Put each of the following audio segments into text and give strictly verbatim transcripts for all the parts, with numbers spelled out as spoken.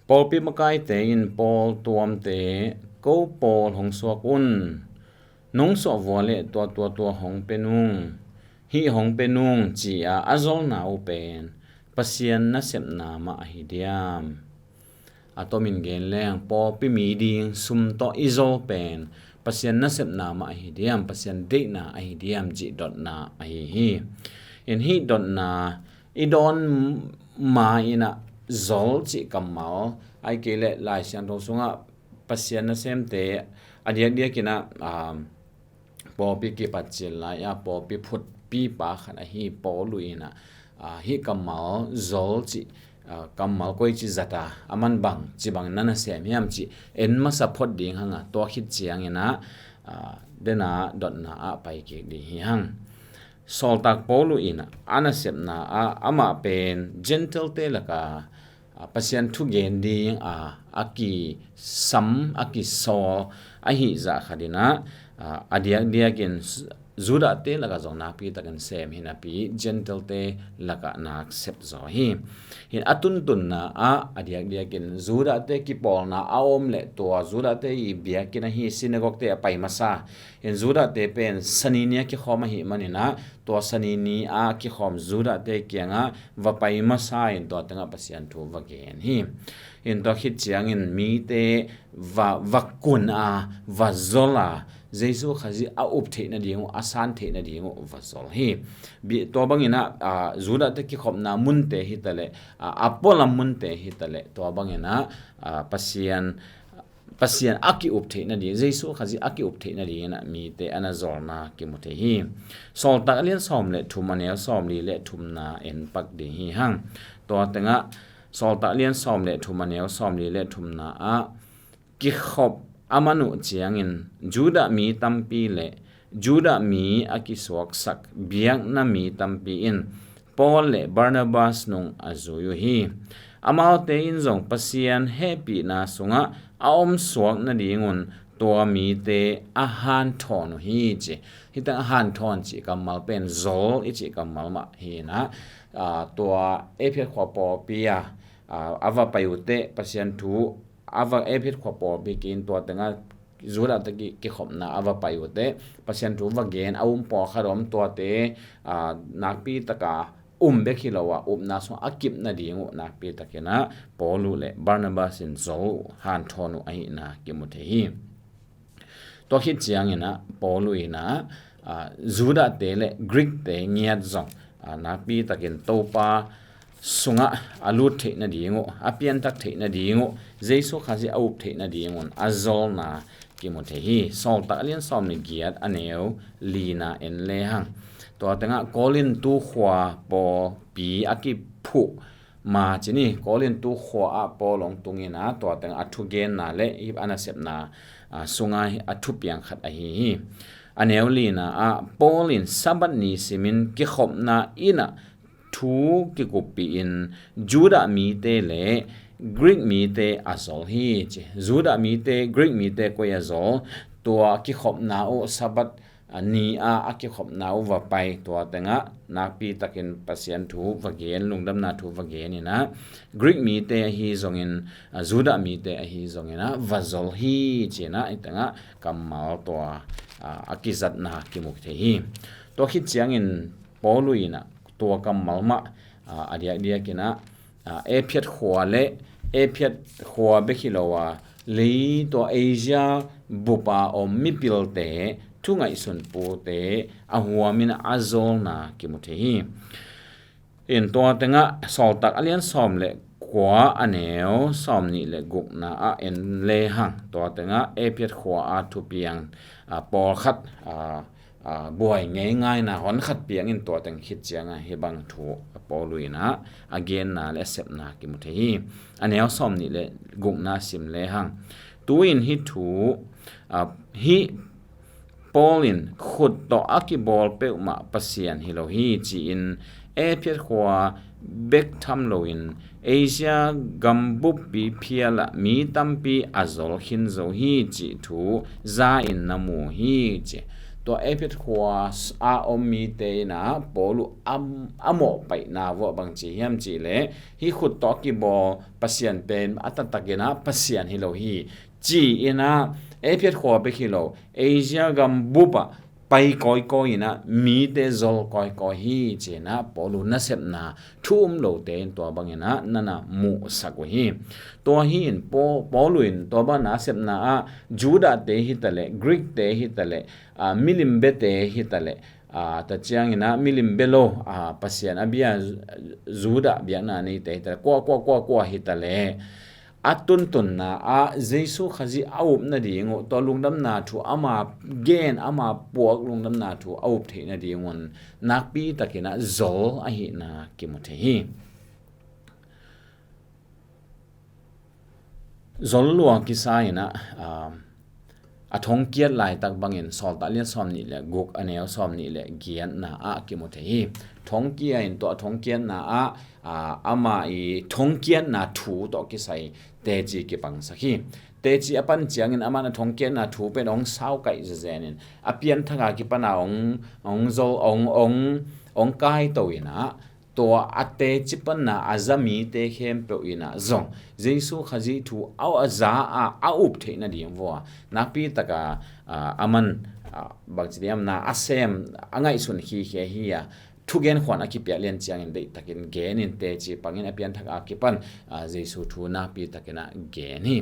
Pawlpi makaite in pawl tuamte, "Ko pawl hong suak un, nong suah vua le tua tua tua hong pe nung, hih hong pe nung," ci-a a zolna uh pen Pasian nasepna mah ahi diam? A tomin gen leng, pawlpi mi ding sum tawh i zol pen Pasian nasepna mah ahi diam, Pasian deihna ahi diam cih dotna ahi hi. In hih dotna i dawn ma in ah, zol cih kammal, ahih kei leh Lai Siangtho sungah Pasian nasemte a diakdiak in ah, um, pawlpi kipat cil lai-a pawlpi phutpipa khat ahi Paul uh in ah, ah, hih kammal zol cih, ah, kammal koici zat a, a man bang ci bangin na nasem hiam cih en masa phot ding hang a, tua khit ciangin ah, ah, dena dotna ah pai kik ding hi hang. Sawltak Paul uh in ah a nasepna ah amah pen Gentile-te laka, ah, Pasian thugen ding a, a kisam, a kisawl ahih zah khat in ah, ah, a diakdiakin Judah-te lakah zong nakpi takin sem hi napi, Gentile-te lakah nak sep zaw hi. Hin a tuntunna ah a diakdiakin Judah-te kipawlna a om leh tua Judah-te i biakinn ahi synagogue-te a pai masa. Hin Judah-te pen Sani ni a kikhawm ahih manin ah, tua Sani ni a kikhawm Judah-te kiangah va pai masa in tua tengah Pasian thu va gen hi. Hin tua khit ciangin mite va, va kun a, va zol a, Jesu Khazih a up theih nading uh, a san theih nading uh va zol hi. Bi-, tua bangin ah, ah, Judah-te kikhopna munte hi taleh, ah, a pualam munte hi taleh, tua bangin ah, ah, Pasian, Pasian a ki-up theih nading, Jesu Khazih a ki-up theih nadingin ah mite a na zolna kimu thei hi. Sawltak a lian sawm le thum, a neu sawmli le thumna en pak ding hi hang. Tua tengah Sawltak a lian sawm le thum, a neu sawmli le thumna ah, kikhop a man uh ciangin Judah mi tampi le Judah mi a kisuaksak biakna mi tampi in Paul le Barnabas nung a zui uh hi. Amaute in zong Pasian hehpihna sungah a omsuak nadingun tua mite a hanthawn uh hi ci. Hih teng a hanthawn cih kammal pen zol i cih kammal mah hi in ah, aa, tua Ephet khua pawlpi ah, aa, a va pai uh teh Pasian thu a va, Ephet khua pawlpi kiin tua tengah Judah-te ki, kikhopna a va pai uh teh Pasian thu va gen a um pawlkhat om, tuate, aa, nakpi taka um bek hi lo a, upna sungah a kip nading uh nakpi takin ah Paul uh le Barnabas in zol uh, hanthawn uh ahihna kimu thei hi. Tua khit ciangin ah Paul uh in ah, aa, Judah-te le Greek-te ngiat zong, aa, nakpi takin Topa sungah a lut theih nading uh, a pianthak theih nading uh, Jesu Khazih a up theih nadingun a zolna kimu thei hi. Sawltak a lian sawm le giat, a neu lina en le hang. Tua tengah Korintu khua pawlpi a kiphuh ma ci ni, Korintu khua ah Paul hong tung in ah, tua tengah a thugenna le hih a nasepna, aa, sunga a thupiang khat ahi hi. A neu lina ah Paul in Sabbath ni simin kikhopna inn ah thu kikuppih in Judah mite le Greek mite a zol hi ci. Judah mite, Greek mite koi a zol? Tua kikhopna uh Sabbath, aa, ni a, a kikhopna uh va pai, tua tengah nakpi takin Pasian thu va gen, lungdamna thu va gen in ah, Greek mite ahi zongin, aa, Judah mite ahi zongin ah va zol hi ci in ah, hih tengah kammal tua, aa, a kizatna kimu thei hi. Tua khit ciangin Paul uh in ah tua kammal mah, aa, a diakdiakin ah, aa, Ephet khua le Ephet khua bek hi lo a, lei tua Asia bup a om mipilte, thu ngaihsun pute a huamin a zolna kimu thei hi. In tua tengah Sawltak a lian sawm le kua, a neu sawmnih le gukna ah en le hang. Tua tengah Ephet khua a thupiang, aa, pawlkhat, aa, aa, buai ngeingaina hon khat piangin tua teng khit ciangah hih bang thu a Paul uh in ah a genna le a sepna kimu thei hi. A neu sawmnih le gukna sim le hang. Tu-in hih thu, aa, hih Paul in khut tawh a kibawl peuhmah Pasian hi lo hi ci-in Ephet khua bek tham loin Asia gam buppi phialah mi tampi a zol khin zo hi cih thu za-in na mu hi ci. Tua Efesa khua a om mite in ah Paul uh a, a mawhpaihna vuah bang ci hiam cih leh, hih khut tawh a kibawl Pasian pen a taktak in ah Pasian hi lo hi, ci-in ah Efesa khua bek hi lo, Asia gam bup ah pai kawikawi in ah mite zol kawikawi hi, ci-in ah Paul uh nasepna thu um lote in tua bangin ah na na muhsak uh hi. Tua hi in Paul, Paul uh in tua bang nasepna ah Judah te hi ta leh, Greek te hi ta leh, aa, milim bia te hi ta leh, aa, tua ciangin ah milim bia lo, aa, Pasian a bia Judah biakna neite hi ta leh, kua, kua, kua, kua hi ta leh, a tuntunna ah Jesu Khazih a up nading uh, tua lungdamna thu ama gen, ama puak lungdamna thu a up theih nading un nakpi takin ah zol ahihna kimu thei hi. Zol lua kisa in ah, aa, a thongkiat laitak bangin Sawltak lian sawmnih le guk, a neu sawmnih le giatna ah kimu thei hi. Thongkia in tua thongkiatna ah, aa, ama i thongkiatna thu tawh kisai teci kipangsak hi. Teci a pan ciangin aman a thongkiatna thu pen hong saukaih zezen in a pianthak a kipan a hong, hong zol, hong, hong, hong kaito in ah, tua a teci panna a za mite khempeuh in ah zong Jesu Khazih thu a, a za a, a up theih nading vuah nakpi taka, aa, aman, aa, bangci diam na a sem, a ngaihsun khikhia hi a, thugen khuan a kipiak lian ciangin deihtakin gen in teci pangin a pianthak a kipan, aa, Jesu thu nakpi takin ah gen hi.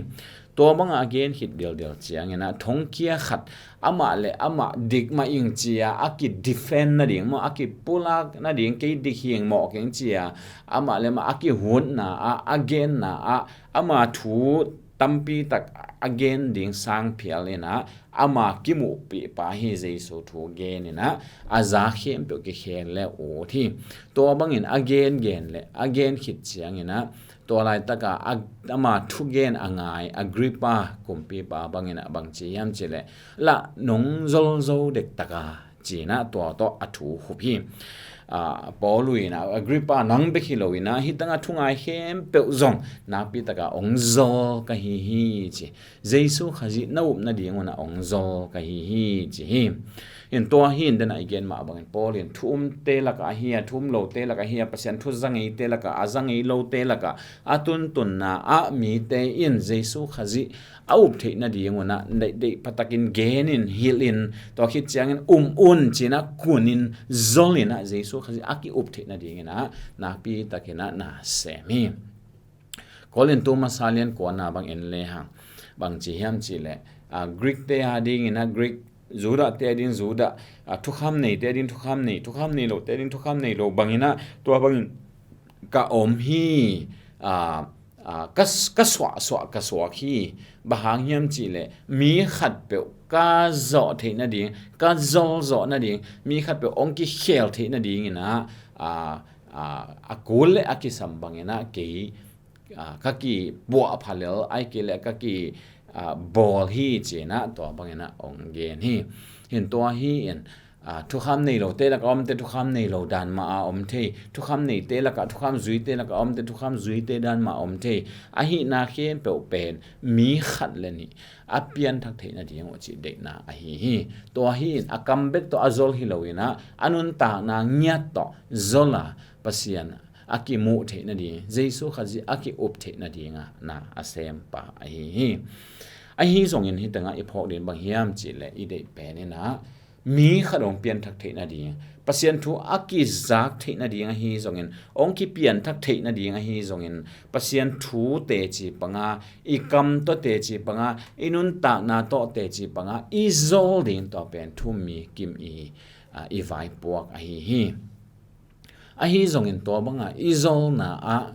Tua bangah a gen khit dialdial ciangin ah thongkia khat amah le amah dik mah ing ci-a a kidefend nading maw, a kipulak nading, kei dik hing mawh keng ci-a amah le amah a kihutna ah, a genna ah ama thu tampi tak a gen ding sang phial in ah ama kimuhpih pa hi. Jesu thu gen in ah a za khempeuh kikhel le ut hi. Tua bangin a gen gen le a gen khit ciangin ah tua laitaka a, ama thugen a ngai Agrippa kumpipa bangin ah bang ci hiam cih leh, lah nong zolzo dektaka, ci-in ah tua tawh a thu khup hi. Aa, Paul uh in ah Agrippa nang bek hi lo in ah hih tangah thungai khempeuh zong nakpi taka hong zol ka hi hi, ci. Jesu Khazih na up nading un ah hong zol ka hi hi, ci hi. In tua hi in den ah i gen mah bangin Paul in thu umte lakah ahi a, thu um lote lakah ahi a, Pasian thu za ngeite lakah, a za ngei lote lakah a tuntunna ah mite in Jesu Khazih a up theih nading un ah deih, deih phatakin gen in, hilh in, tua khit ciangin um un ci-in ah kun in zol in ah Jesu Khazih a ki up theih nading in ah nakpi takin ah na sem hi. Korintu masa lian kuana bang en le hang bang ci hiam cih leh, aa, Greek te a ding in ah Greek, Judah te a ding Judah, aa, thukham nei te a ding thukham nei, thukham nei lo te a ding thukham nei lo bangin ah tua bangin ka om hi, aa, aa, ka, ka suahsuah ka suak hi. Bang hang hiam cih leh mi khatpeuh ka zawh theih nading, ka zolzawh nading, mi khatpeuh hong kikhel theih nading in ah, aa, aa, a kul le a kisam bangin ah kei, aa, ka kipuahpha lel, ahih kei leh ka ki, aa, bawl hi, ci-in ah tua bangin ah hong gen hi. Hin tua hi in, aa, thukham nei lote lakah a omte thukham nei lo dan mah a om thei, thukham neite lakah, thukham zuite lakah a omte thukham zuite dan mah a om thei. Ahihna khempeuh pen mi khat le nih a pianthak theih nading uh cih deihna ahi hi. Tua hi in a kam bek tawh a zol hi lo in ah a nuntakna ngiat tawh zol a, Pasian a kimuh theih nading, Jesu Khazih a ki up theih nading a na a sempa ahi hi. Ahi zongin hih tengah i phawk ding bang hiam cih leh i deih pen in ah mi khat hong pianthak theih nading, Pasian thu a kizak theih nading ahi zongin, hong kipianthak theih nading ahi zongin, Pasian thu teci panga, i kam tawh teci panga, i nuntakna tawh teci panga i zol ding tua pen thu-um mi kim i, aa, i vaipuak ahi hi. Ahi zongin tua banga i zolna ah,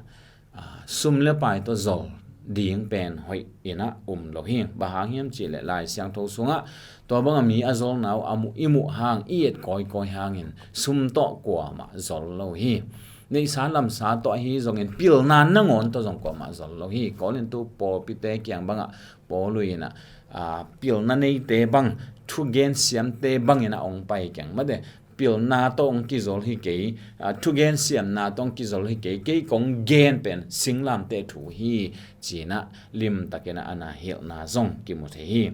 aa, sum le pai tawh zol ding pen hoih in ah um lo hi. Bang hang hiam cih leh Lai Siangtho sungah tua banga mi a zolna uh a muh, i muh hang, i et kawikawi hangin sum tawh kuamah zol lo hi. Neihsa lamsa tawh ahi zongin pilna nangawn tawh zong kuamah zol lo hi. Korintu pawlpite kiang bangah Paul uh in ah, aa, pilna neite bang, thugen siamte bangin ah hong pai keng mate. pilna tawh hong kizol hi kei, a, thugen siamna tawh hong kizol hi kei, kei kong gen pen singlamteh thu hi, ci-in ah limtakin ah a na hilhna zong kimu thei hi.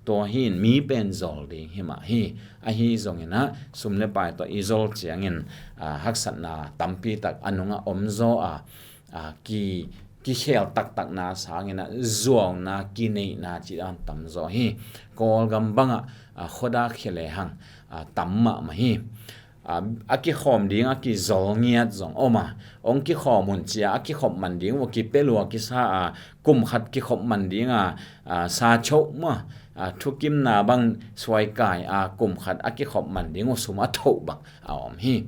Tua hi in mi pen zol ding hi mah hi. Ahi zongin ah sum le pai tawh i zol ciangin, a, haksatna tampi tak a nungah om zaw a, a, ki, kikhel taktakna sangin ah zuauna, kineihna cih dan tam zaw hi. Kawlgam bangah, a, khuadak khia lehang, a, tam mahmah hi. A, a kikhawm ding a kizol ngiat zong om a, hong kikhawm hun cia a kikhop man ding uh a kipia lua kisa a, kum khat kikhop man ding a, a, sa choh mah, a, thukimna bang suaikai a, kum khat a kikhop man ding uh sum a thoh bang a om hi.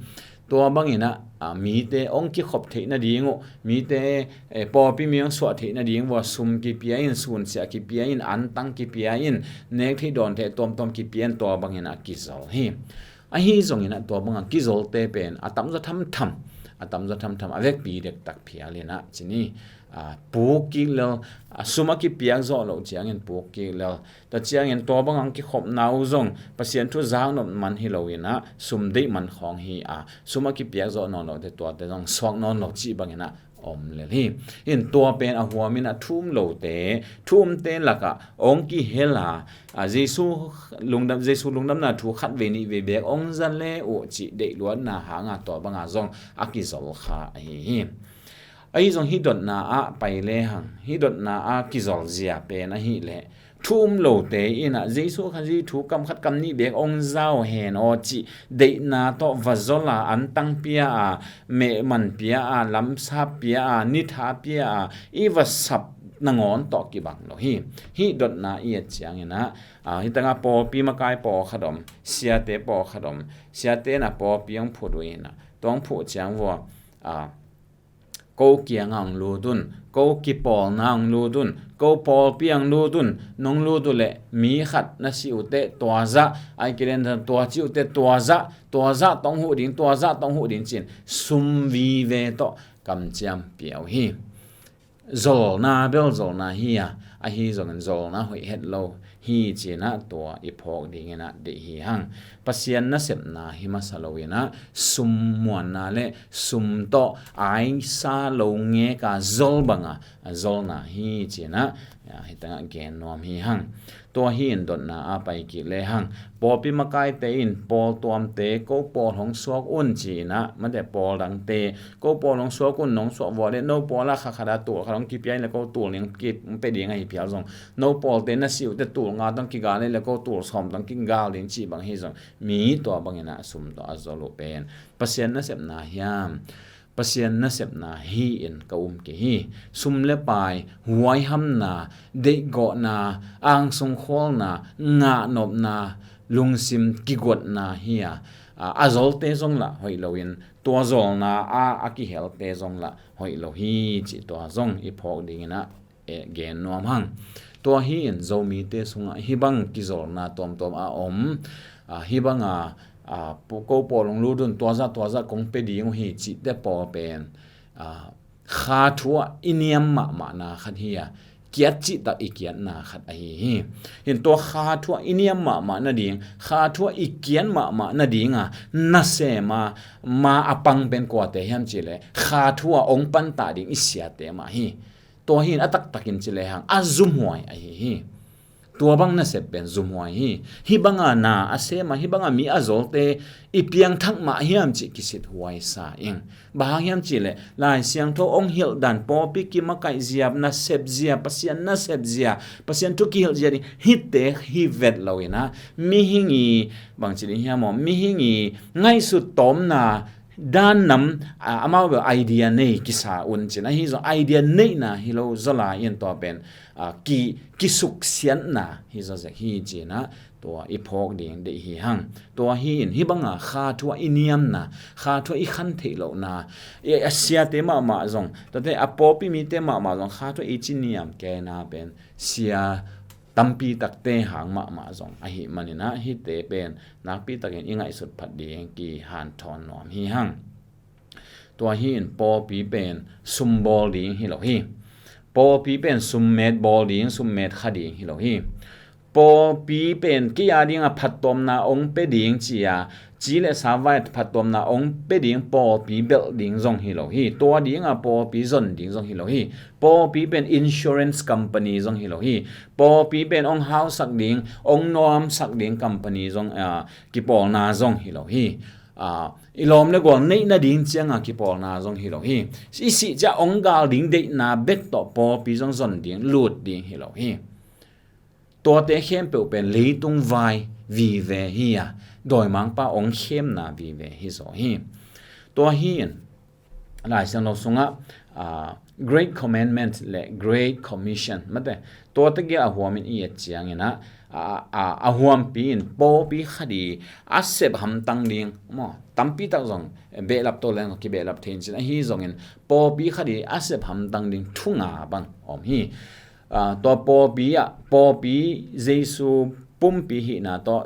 Tua bangin ah, a, mite hong kikhop theih nading uh, mite, eh, pawlpi mi hong suah theih nading uh a sum kipia in, sunsia kipia in, antang kipia in, nek theih dawn theih tuamtuam kipia in, tua bangin ah kizol hi. Ahi zongin ah tua bangah kizolte pen a tamzaw thamtham, a tamzaw thamtham a vekpi dektak phial in ah ci ni, a, puk kik lel, a, sum a kipiak zawh loh ciangin puk kik lel. Tua ciangin tua bangah kikhopna uh zong Pasian thu zaknop man hi lo in ah sum deih man khawng hi a, sum a kipiak zawh nawn lote tuate zong suak nawn lo cih bangin ah om lel hi. In tua pen a huamin ah thu um lote, thu umte lakah hong kihel a, a, Jesu lungdam, Jesu lungdamna thu khat vei nih vei beek hong za le uh cih deihluatna hanga tua banga zong a kizol kha ahi hi. Ahi zong hih dotna ah pai lehang, hih dotna ah kizol zia pen ahih leh thu um lote in ah Jesu Khazih thu kam khat kam nih beek hong za uh hen aw cih deihna tawh va zol a, antang pia a, mehman pia a, lamsap pia a, nitha pia a, i va sap nangawn tawh kibang lo hi. Hih dotna i et ciangin ah, a, hih tangah pawlpi makai pawlkhat om, siate pawlkhat om, siate in ah pawlpi hong phut uh in ah, tua hong phut ciang vua, a, ko kiangah hong lut un, ko kipawlna hong lut un, ko pawlpi hong lut un, nong lut uh leh mi khat na si uh teh tua zah, ai kilen tua ci uh teh tua zah, tua zah tawh hong huh ding, tua zah tawh hong huh ding ci-in sum vive tawh kamciam pia uh hi. Zolna bel zolna hi a, ahi zongin zolna hoih het lo hi ci-in ah tua i phawk dingin ah deih hi hang. Pasian nasepna hi masa lo in ah sum muanna le sum tawh aisa lo ngeka zol banga zolna hi ci-in ah, a, hih tangah gen nuam hi hang. Tua hi in dotna a pai kik lehang, pawlpi makaite in pawl tuamte, ko pawl hong suak un ci-in ah, mate pawl dangte, ko pawl hong suak un, nong suak vua le no pawl ah kha khat a tul khat hong kipia in le ko tul ning ki pe ding ahi phial zong, no pawlte na si uh teh tul nga tawh hong kigal in le ko tul sawm tawh hong kigal ding cih bang hi zong, mi tua bangin ah sum tawh a zol uh pen Pasian nasepna hiam? Pasian nasepna hi in ka um kei hi. Sum le pai, huaihamna, deihgawhna, angsung khualna, ngahnopna, lungsim kigotna hi a, a, a zolte zong lah hoih loin, tua zolna a, a kihelte zong lah hoih lo hi cih tua zong i phawk dingin ah, eh, gen nuam hang. Tua hi in Zomite sungah hih bang kizolna tuamtuam a om, a, hih banga, a, pu-, ko pawl hong lut un, tua zah, tua zah kong pia ding uh hi cihte pawl pen, a, kha thu ah i niam mahmahna khat hi a, kiat cihtak i kiatna khat ahi hi. Hin tua kha thu ah i niam mahmah nading, kha thu ah i kiat mahmah nading a nasem a, ma a pang pen kuate hiam cih leh kha thu ah hong pantah ding i siate mah hi. Tua hi in a taktakin ci lehang a zumhuai ahi hi. Tua bang nasep pen zumhuai hi. Hih banga na a sem a, hih banga mi a zolte i piangthak mah hiam cih kisithuai sa ing. Bang hang hiam cih leh Lai Siangtho hong hilh dan, pawlpi kimakaih zia, nasep zia, Pasian nasep zia, Pasian thu kihilh zia ding hihte hi vet lo in ah, mihing i, bang ci ding hiam aw, mihing i ngaihsut tawmna dan nam, a, amau bel idea nei kisa un cin, ahi zong idea neihna hi lo zaw lai in tua pen, a, ki, kisuksiatna hi zaw zek hi cin ah, tua i phawk ding deih hi hang. Tua hi in hih banga kha thu ah i niamna, kha thu ah i khan theih lohna, i, a siate mahmah zong, tate a pawlpi mite mahmah zong kha thu ah i ci niam kei na pen sia tampi takte hang mahmah zong ahih manin ah hihte pen nakpi takin i ngaihsut phat ding kihanthawn nuam hi hang. Tua hi in pawlpi pen sum bawl ding hi lo hi. Pawlpi pen summet bawl ding, summet kha ding hi lo hi. Pawlpi pen kei a dingah phattuamna hong pia ding ci-a ci le sa vai phattuamna hong pia ding pawlpi belh ding zong hi lo hi. Tua dinga pawlpi zon ding zong hi lo hi. Pawlpi pen insurance company zong hi lo hi. Pawlpi pen hong hausak ding, hong nuamsak ding company zong, ah, kipawlna zong hi lo hi. Ah, i lawm le gual neih nading cianga kipawlna zong hi lo hi. I sih ciang hong gal ding deihna bek tawh pawlpi zong zon ding, lut ding hi lo hi. Tuate khempeuh pen leitung vai vive hi a, dawimangpa hong khemna vive hi zaw hi. Tua hi in, Lai Siangtho sungah, ah, Great Commandment le Great Commission, mate, tuate gel a huamin i et ciangin ah, a, a, a huampi in pawlpi khat i a sep hamtang ding, maw, tampi tak zong behlap to leng kibehlap thei in cin, ahi zongin pawlpi khat i a sep hamtang ding thu nga bang om hi. Ah, tua pawlpi ah, pawlpi Jesu pumpi hihna tawh,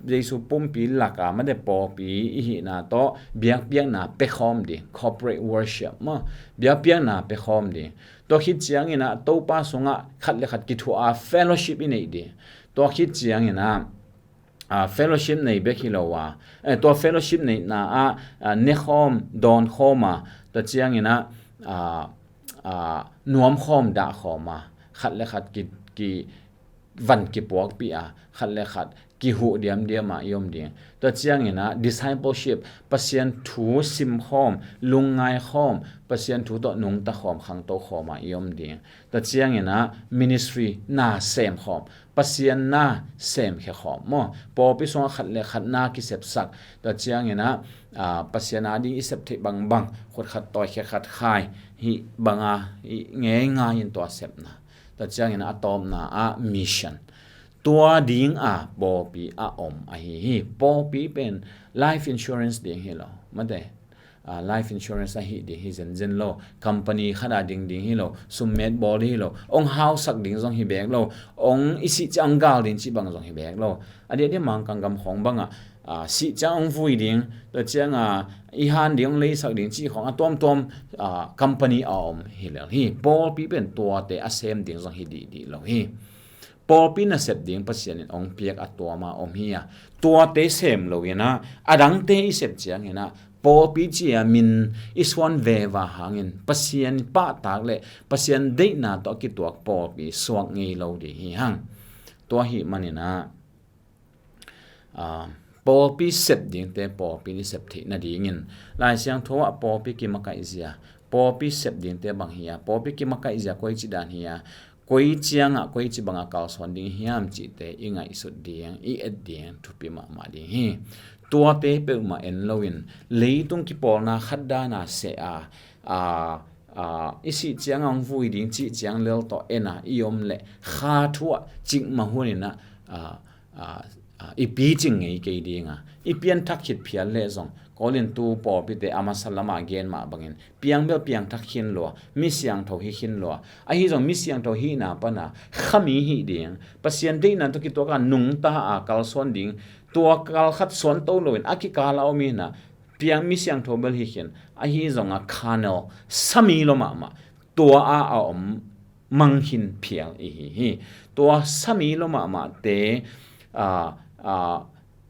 Jesu pumpi laka mate pawlpi i hihna tawh biakpiakna pekhawm ding, corporate worship maw, biakpiakna pekhawm ding. Tua khit ciangin ah Topa sungah khat le khat kithuah a fellowship i neih ding. Tua khit ciangin ah, ah, fellowship nei bek hi lo a, eh, tua fellowship neihna ah, ah, nekhawm dawnkhawm a, tua ciangin ah, ah, ah, nuamkhawm dahkhawm a, khat le khat ki, ki van kipuakpih a, khat le khat kihuh diamdiam a i om ding. Tua ciangin ah discipleship, Pasian thu simkhawm, lungngai khawm, Pasian thu tawh nungta khawm, khangto khawm a i om ding. Tua ciangin ah ministry na sem khawm, Pasian na semkhia khawm maw. Pawlpi sungah khat le khat na kisepsak. Tua ciangin ah, ah, Pasian a ding i sep theih bangbang, khut khat tawi khe khat khai, hih banga i ngeingai in tua sepna. Tua ciangin a tawpna ah mission. Tua dinga pawlpi a om ahi hi. Pawlpi pen life insurance ding hi lo, mate. Ah, life insurance ahi ding hi zenzen lo. Company khat a ding ding hi lo. Summet bawl ding hi lo. Hong hausak ding zong hi bek lo. Hong i sih ciang hong gal ding cih bang zong hi bek lo. A diakdiak Mangkang gam khawng bangah, ah, sih ciang hong vui ding, tua ciangah i han ding, hong leisak ding cih khawng a tuamtuam, ah, company a om hi lel hi. Pawlpi pen tuate a sem ding zong hi dihdih lo hi. Pawlpi nasep ding Pasian in hong piak a tuama om hi a, tuate sem loin ah, a dangte i sep ciangin ah, pawlpi ci-a min i suan veva hangin Pasian pahtak le Pasian deihna tawh a kituak pawlpi suak ngei lo ding hi hang. Tua ahih manin ah, ah, pawlpi sep dingte pawlpi in i sep theih nadingin Lai Siangtho ah pawlpi kimakaihzia, pawlpi sep dingte bang hi a, pawlpi kimakaihzia koici dan hi a, koi ciangah koici bangah kalsuan ding hiam cihte i ngaihsut ding, i et ding thupi mahmah ding hi. Tuate peuhmah en loin leitung kipawlna khat dana seh a, a, a, i sih ciangah hong vui ding cih ciang lel tawh en a i om leh kha thu ah cikmah hunin ah, a, a, a, i picing ngei kei ding a, i pianthak khit phial leh zong, Korintu pawlpite a masa lamah gen mah bangin, piang bel piangthak khin lua, mi siangtho hi khin lua. Ahi zong mi siangtho hihna pana khami hih ding, Pasian deihna tawh kituak a nungta a kalsuan ding, tua kal khat suan to loin a kikal a om hi na, piang mi siangtho bel hi khin, ahi zong a carnal, sami lua mahmah, tua a a om manghin phial i hi hi. Tua sami lua mahmahte, a, a,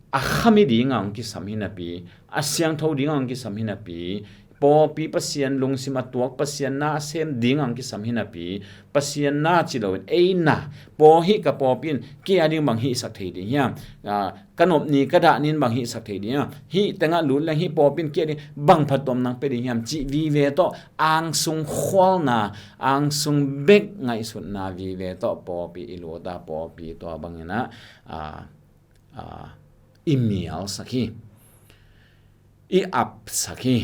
a khami dinga hong kisam hi napi, a siangtho dinga hong kisam hi napi, pawlpi Pasian lungsim a tuak, Pasian na a sem dinga hong kisam hi napi, Pasian na ci loin ei na, paw hih ka pawlpi in kei a ding bang hihsak thei ding hiam? A, ka nop ni ka dah nin bang hihsak thei ding hiam? Hih tengah lut leng hih pawlpi in kei a ding bang phattuam nang pia ding hiam? Cih vive tawh angsung khualna, angsung bek ngaihsutna vive tawh pawlpi i lut a, pawlpi tua bangin ah, a, a, i mialsak hi, i apsak hi.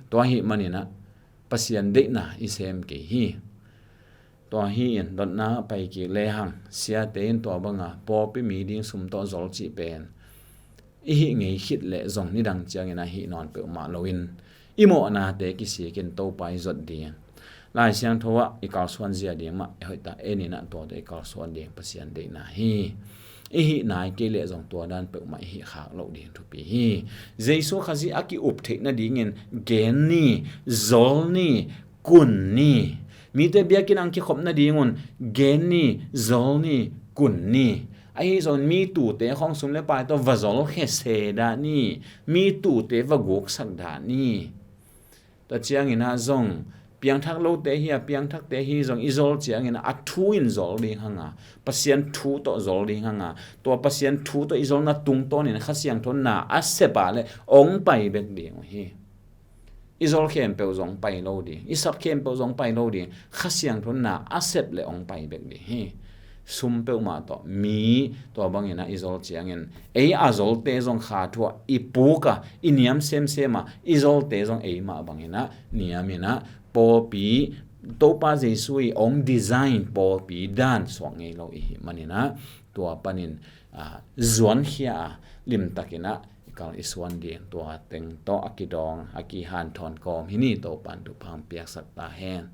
Tua ahih manin ah Pasian deihna i sem kei hi. Tua hi in dotna a pai kik lehang, siate in tua banga pawlpi mi ding sum tawh zol cih pen i hih ngei khit leh zong nidang ciangin a hih nawn peuhmah loin i mawhnate kisikin Topa i zot ding, Lai Siangtho ah i kalsuan zia ding mah i hoih ta, en in ah tuate i kalsuan ding Pasian deihna hi. I hih nai kei leh zong tua dan peuhmah i hih khak loh ding thupi hi. Jesu Khazih a ki-up theih nadingin gen ni, zol ni, kun ni. Mite biakinn ang kikhop nadingun gen ni, zol ni, kun ni. Ahi zongin mi tuute khawng sum le pai tawh va zolkhia se dah ni. Mi tuute va guksak dah ni. Tua ciangin ah zong piangthak lote hi a, piangthakte hi zong i zol ciangin ah a thu in zol ding hang a, Pasian thu tawh zol ding hang a, tua Pasian thu tawh i zolna tungtawnin Kha Siangtho na a sep a le ong pai bek ding uh hi. I zol khempeuh zong pai lo ding, i sap khempeuh zong pai lo ding, Kha Siangtho na a sep le ong pai bek ding hi. Sum peuhmah tawh mi tua bangin ah i zol ciangin ei a zolte zong kha thu ah i puk a, i niam semsem a, i zolte zong ei mah bangin ah niamin ah pawlpi, Topa Jesu i ong design pawlpi dan suak ngei lo i hih manin ah tua panin, ah, zuankhia a limtakin ah i kal i suan ding, tua teng tawh a kidawng a kihanthawn kawm hi ni. Topan thupha piaksak ta hen.